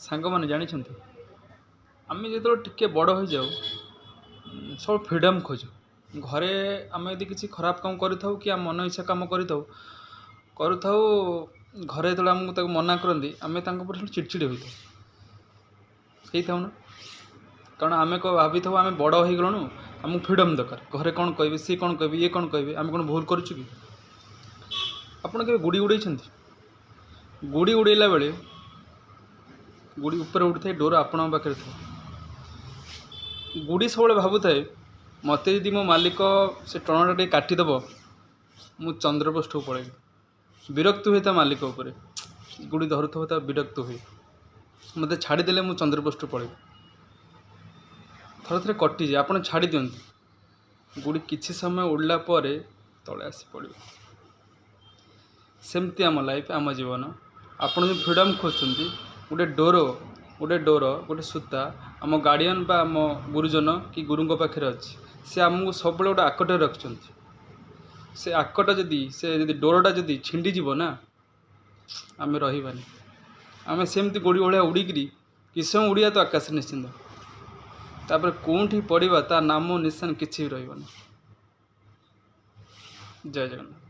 ସାଙ୍ଗମାନେ, ଜାଣିଛନ୍ତି, ଆମେ ଯେତେବେଳେ ଟିକେ ବଡ଼ ହୋଇଯାଉ, ସବୁ ଫ୍ରିଡ଼ମ୍ ଖୋଜୁ। ଘରେ ଆମେ ଯଦି କିଛି ଖରାପ କାମ କରିଥାଉ କି ଆମ ମନ ଇଚ୍ଛା କାମ କରିଥାଉ କରୁଥାଉ, ଘରେ ଯେତେବେଳେ ଆମକୁ ତାକୁ ମନା କରନ୍ତି, ଆମେ ତାଙ୍କ ଉପରେ ଚିଡ଼ଚିଡ଼ି ହୋଇଥାଉ, ହେଇଥାଉ ନା? କାରଣ ଆମେ କ'ଣ ଭାବିଥାଉ? ଆମେ ବଡ଼ ହେଇଗଲୁଣୁ, ଆମକୁ ଫ୍ରିଡ଼ମ୍ ଦରକାର। ଘରେ କ'ଣ କହିବେ, ସିଏ କ'ଣ କହିବେ, ଇଏ କ'ଣ କହିବେ, ଆମେ କ'ଣ ଭୁଲ କରୁଛୁ କି? ଆପଣ କେବେ ଗୁଡ଼ି ଉଡ଼େଇଛନ୍ତି? ଗୁଡ଼ି ଉଡ଼େଇଲା ବେଳେ ଗୁଡ଼ି ଉପରେ ଉଡ଼ିଥାଏ, ଡୋର ଆପଣଙ୍କ ପାଖରେ ଥାଏ। ଗୁଡ଼ି ସବୁବେଳେ ଭାବୁଥାଏ, ମୋତେ ଯଦି ମୋ ମାଲିକ ସେ ଟଣାଟା ଟିକେ କାଟିଦେବ, ମୁଁ ଚନ୍ଦ୍ରପୃଷ୍ଠକୁ ପଳେଇବି। ବିରକ୍ତ ହୁଏ ତା ମାଲିକ ଉପରେ। ଗୁଡ଼ି ଧରୁଥିବ, ତା ବିରକ୍ତ ହୁଏ, ମୋତେ ଛାଡ଼ିଦେଲେ ମୁଁ ଚନ୍ଦ୍ରପୃଷ୍ଠକୁ ପଳେଇବି। ଥରେ ଥରେ କଟିଯାଏ, ଆପଣ ଛାଡ଼ି ଦିଅନ୍ତି, ଗୁଡ଼ି କିଛି ସମୟ ଉଡ଼ିଲା ପରେ ତଳେ ଆସି ପଡ଼ିବ। ସେମିତି ଆମ ଲାଇଫ୍, ଆମ ଜୀବନ। ଆପଣ ଯେଉଁ ଫ୍ରିଡ଼ମ୍ ଖୋଜୁଛନ୍ତି, ଗୋଟେ ଡୋର, ଗୋଟେ ସୂତା ଆମ ଗାର୍ଡ଼ିଆନ୍ ବା ଆମ ଗୁରୁଜନ କି ଗୁରୁଙ୍କ ପାଖରେ ଅଛି। ସେ ଆମକୁ ସବୁବେଳେ ଗୋଟେ ଆକଟରେ ରଖିଛନ୍ତି। ସେ ଆକଟ ଯଦି, ସେ ଯଦି ଡୋରଟା ଯଦି ଛିଣ୍ଡିଯିବ ନା, ଆମେ ରହିବାନି। ଆମେ ସେମିତି ଗୁଡ଼ି ଭଳିଆ ଉଡ଼ିକିରି କିଛି ସମୟ ଉଡ଼ିବା ତ ଆକାଶରେ ନିଶ୍ଚିନ୍ତ, ତାପରେ କେଉଁଠି ପଡ଼ିବା ତା ନାମ ନିଶାନ କିଛି ବି ରହିବନି। ଜୟ ଜଗନ୍ନାଥ।